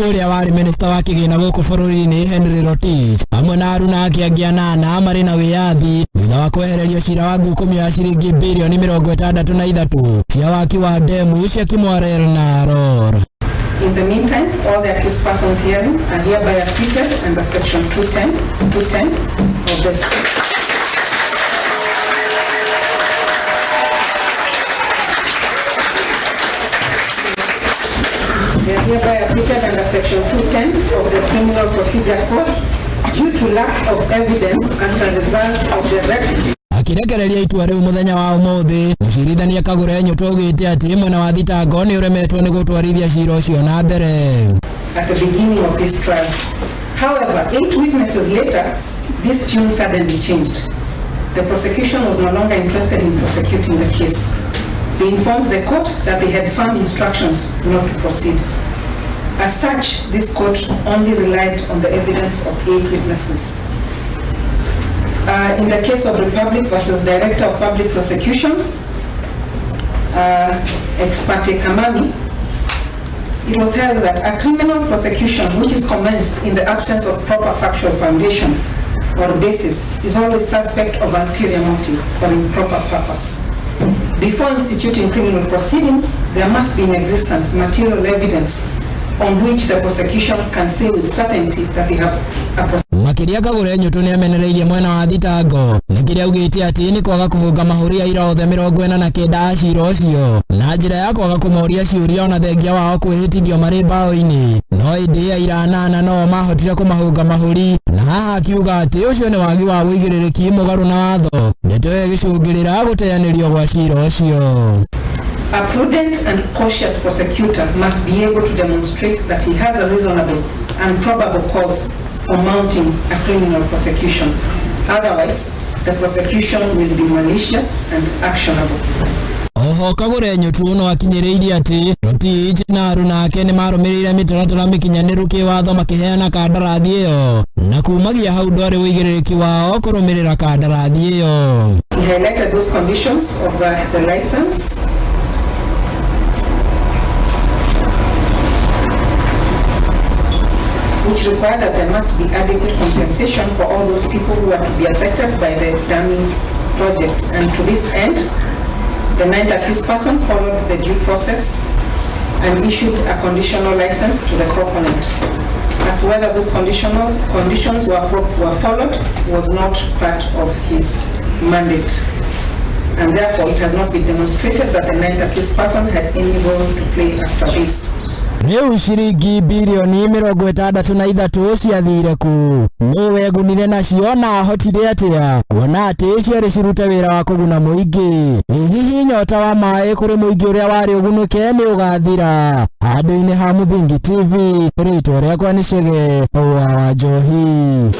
Ũrĩa warĩ minista wa kĩgĩna gũkũ bũrũri-inĩ Henry Rotich hamwe na aruna ake angĩ anana marĩ na wĩyathi thutha wa kwehererio cira wa ngukumio ya ciringi birioni 63 cia waki wa demu cia Kimwarer na Aror. In the meantime, all the accused persons herein are hereby acquitted under section 210 of the They are hereby acquitted under section 210 of the Criminal Procedure Code due to lack of evidence as a result of the record. Akirekereria itua riu muthenya wa umuthi mucirithania Kagure Nyutu augite ati mwena wa thitango ni uremetwo ni gutwarithia cira ucio na mbere. At the beginning of this trial, however, 8 witnesses later, this tune suddenly changed. The prosecution was no longer interested in prosecuting the case. They informed the court that they had firm instructions not to proceed. As such, this court only relied on the evidence of 8 witnesses. In the case of Republic versus Director of Public Prosecution, Ex parte Kamami, it was held that a criminal prosecution which is commenced in the absence of proper factual foundation or basis is always suspect of ulterior motive or improper purpose. Before instituting criminal proceedings, there must be in existence material evidence on which the prosecution can say with certainty that they have a Makiria Kagure Nyutu ni amenereirie mwena wa thitango nĩ kĩrĩa augĩte atĩ nĩ kwaga kũhũnga mahũri aira othe 49 a cira ũcio na njĩra ya kwaga kũmoria ciũria ona thengia wao kwĩhĩtithio marĩ mbaũ-inĩ no ĩndĩ aira anana no mahotire kũmahũnga mahũri na haha akiuga atĩ ũcio nĩ wagi wa ũigĩrĩrĩki mũgarũ na watho ndeto ĩyo ĩgĩcũngĩrĩra gũteanĩrio gwa cira ũcio. A prudent and cautious prosecutor must be able to demonstrate that he has a reasonable and probable cause for mounting a criminal prosecution. Otherwise, the prosecution will be malicious and actionable. Oho Kagure Nyutu no akinyĩrĩirie atĩ Rotich na aruna ake nĩ marũmĩrĩire mĩtaratara mĩkinyanĩru kĩwatho makĩheana kandarathi ĩyo na kumagia hau ndwarĩ ũigĩrĩrĩki wao kũrũmĩrĩra kandarathi ĩyo. He highlighted those conditions of the license. Which required that there must be adequate compensation for all those people who are to be affected by the damming project. And to this end, the 9th accused person followed the due process and issued a conditional license to the proponent. As to whether those conditions were followed was not part of his mandate. And therefore, it has not been demonstrated that the 9th accused person had any role to play after this. Rĩu ciringi birioni 63 ciathire kũ? Nũ wegunire nacio na ahotire atĩa kuona atĩ ciarĩ cirute wĩra wa kũguna mũingĩ? Hihi nyota wa maĩ kũrĩ mũingĩ ũrĩa warĩ ũgunũke nĩ ũgathira? Handũ-inĩ ha Mũthingi TV, rĩtwa rĩakwa nĩ Chege wa Njohi.